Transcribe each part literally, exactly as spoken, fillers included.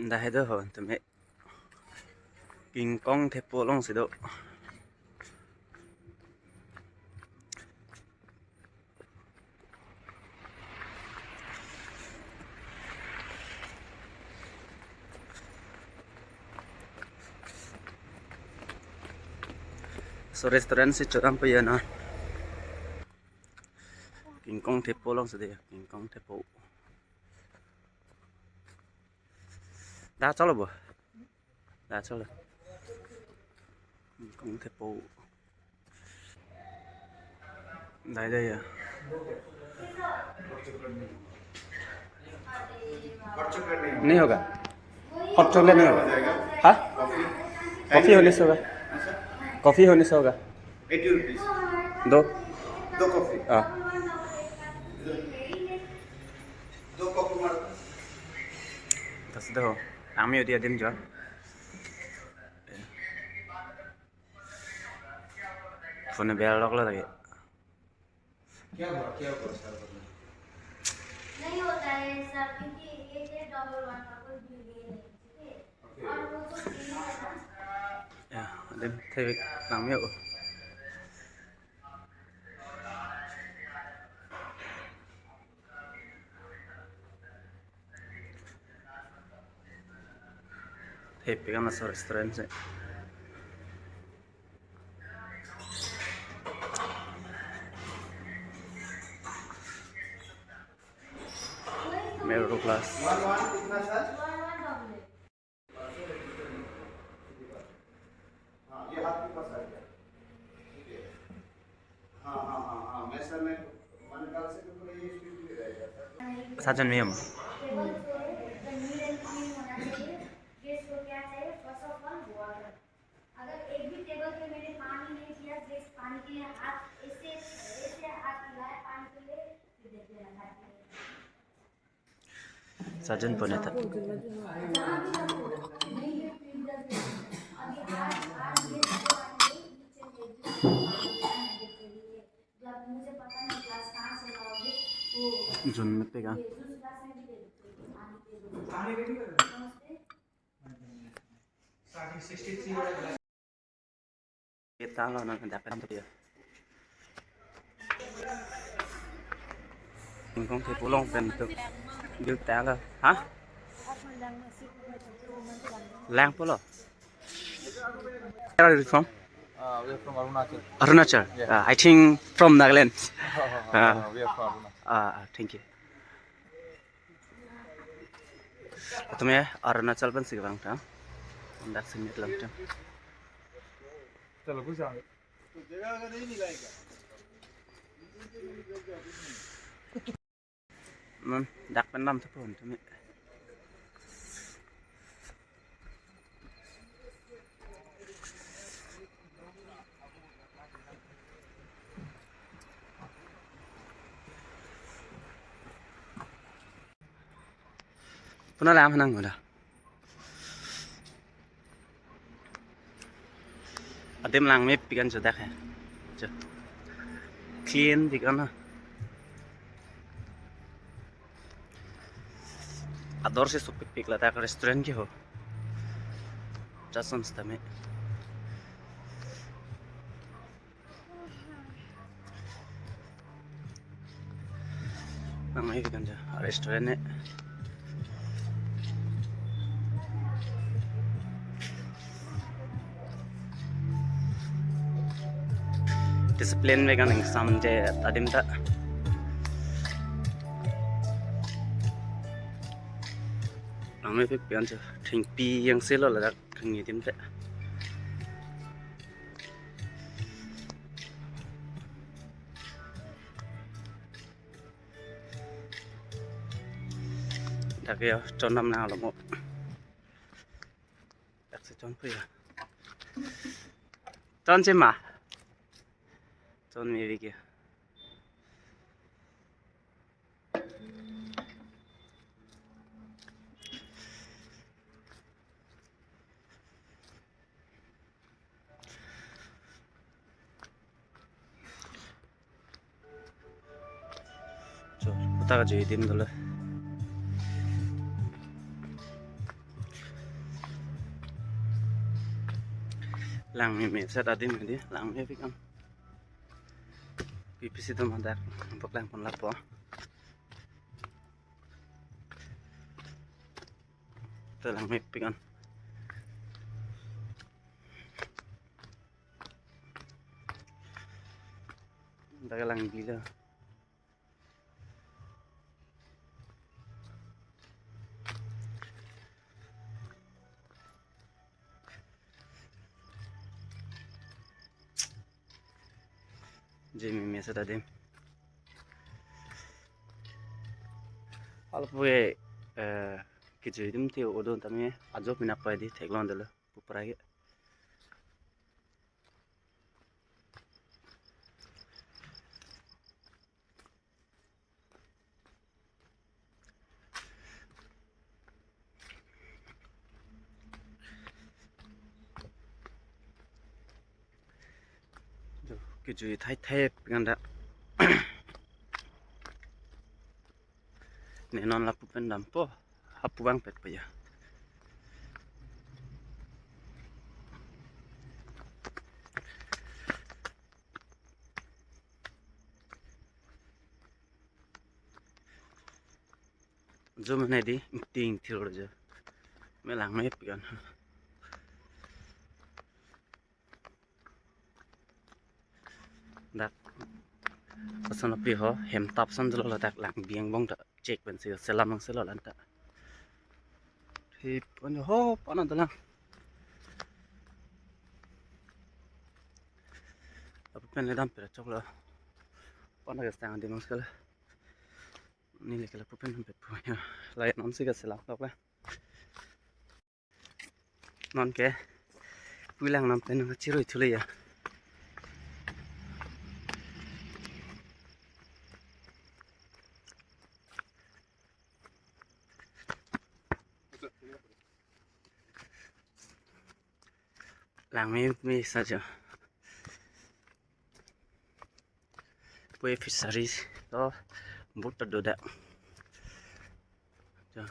Dah itu ho, tumi King Kong thepo alongsi do. So restaurant si chodam pe ya na. King Kong thepo alongsi do, King Kong thepo. Dah chalo bo. Dah chalo. King Kong thepo. Dah, dah ya. नहीं होगा, hot chocolate नहीं होगा। हाँ, कॉफी होने से होगा। कॉफी होने से होगा। Eighty rupees. दो। दो कॉफी। हाँ। दो कॉफी मारो। Thasi do, langme-o dei adim jo. Phone bell lock lo lagi. क्या हुआ, क्या हुआ सर? नहीं होता है सर, क्योंकि ये है डबल वन का कोई बिल ये नहीं, ठीक है? ओके। और वो जो बिल है ना, ya, adim thek langme-o. Thepik an laso restaurant si. Middle class. हाँ, ये हाथ के पास आ गया। ठीक है। हाँ, हाँ, हाँ, हाँ, मैं सर, मैं, मैंने कल से तो पूरा ये स्पीड में रहेगा, सर। Sajon miyom. टेबल जो है, एकदम नीट एंड क्लीन होना चाहिए। गेस्ट को क्या चाहिए? First of all, water. अगर एक भी टेबल पे मैंने पानी नहीं दिया, गेस्ट पानी के लिए हाथ ऐसे, ऐसे हाथ हिलाए पानी के लिए, फिर देख लेना खाते हैं। Sajon pon-e ta. Jun mepik an. Kita lo nang dak pen dia. King Kong thepo along pen tu. Bil ta lo. Ha? Lang pulo. Where are you from? Uh, we are from Arunachal. Arunachal. Yeah. Uh, I think from Nagaland. Uh, we are from Arunachal. Uh, thank you. Tumi Arunachal pensi vang ta. Dak si mit lang ta. Chalo, kuch aage. Non, dak pen dam thepo tumi. Puna lang nang udah. Adim langmepik an jo dak he. Jo. Cleanpik an na. Ador si sopikpik ladak restaurant ke ho. Jason sitame. Nang ahi kan ja restaurant ne. Discipline vegan ingsam je adim ta. Langmepik an ja thengpi yang selo ladak thengpi adim ta. Dak ya, chon nam nang lo mo. Dak si chon phu ya. Chon che ma. Chon me vi ke. Cho, kuta ka jui dim dolo. Langmeme set adim hedi, langmepik an. Pi pisi atum hadak bok langpon lapo. To langmepik an. Dak langbi lo. Jui meme set adim. Alpui, eh, kejui adim ti odon tame ajo pinak pai di theklong dolo pupra ke. Jo, kejui thai thep nganda. Ne non lapu pen dampo, hapu bang pet pa ya. Jo mane di, ting thir jo. Me langmepik an. Dak. Pasan api ho, hem tap san jolo ladak langbi angbong ta check pensi selam lang selo lanta. Hip, ano ho, pana dalang. Lapu pen le dam pera choklo. Pana ke stang di mang sekali. Neli ke lapu pen dam pet po ya. Lai non si ke selam lok la. Non ke pulang nam pen nang chiroi thule ya. Langmeme sa jo. Pue fisheries to boat ta do dak. Jo.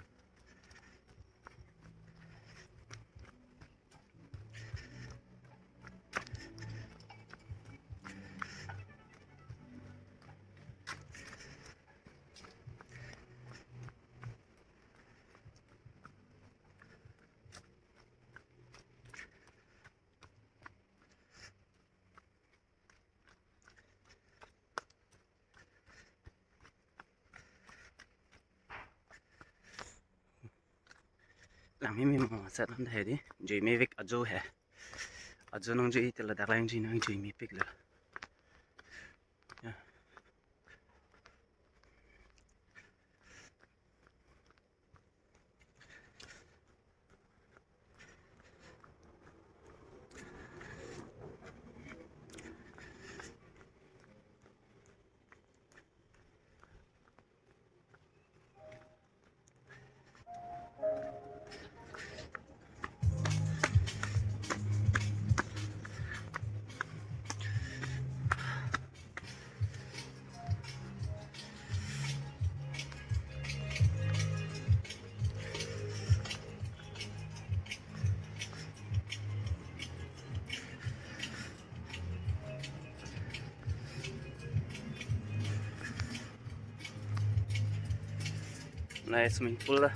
Langmeme mo set an he di. Jui mepik ajo he. Ajo nang jui te ladak lang jui nang jui mepik lo. Ya. Nice swimming pool lah.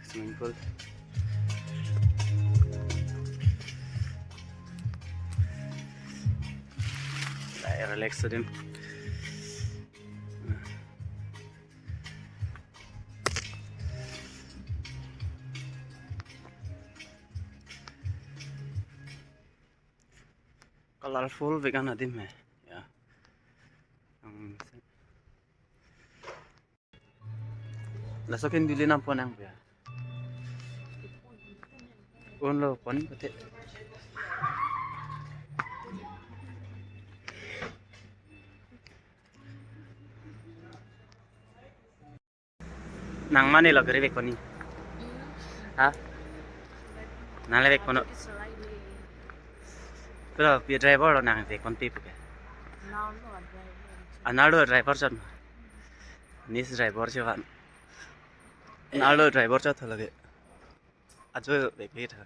Swimming pool. Lah, relax adim. Colorful vegan adim he. Ya. Ang laso kin dili nam ponang ya. Unlo pon pate. Nang mane lo gari vek poni. Ha? Nang le vek pono. Pero pi driver lo nang vek pon pi puke. Analo driver son. Nice driver chevan. Nalo driver chot lake. Ajo bag le tha.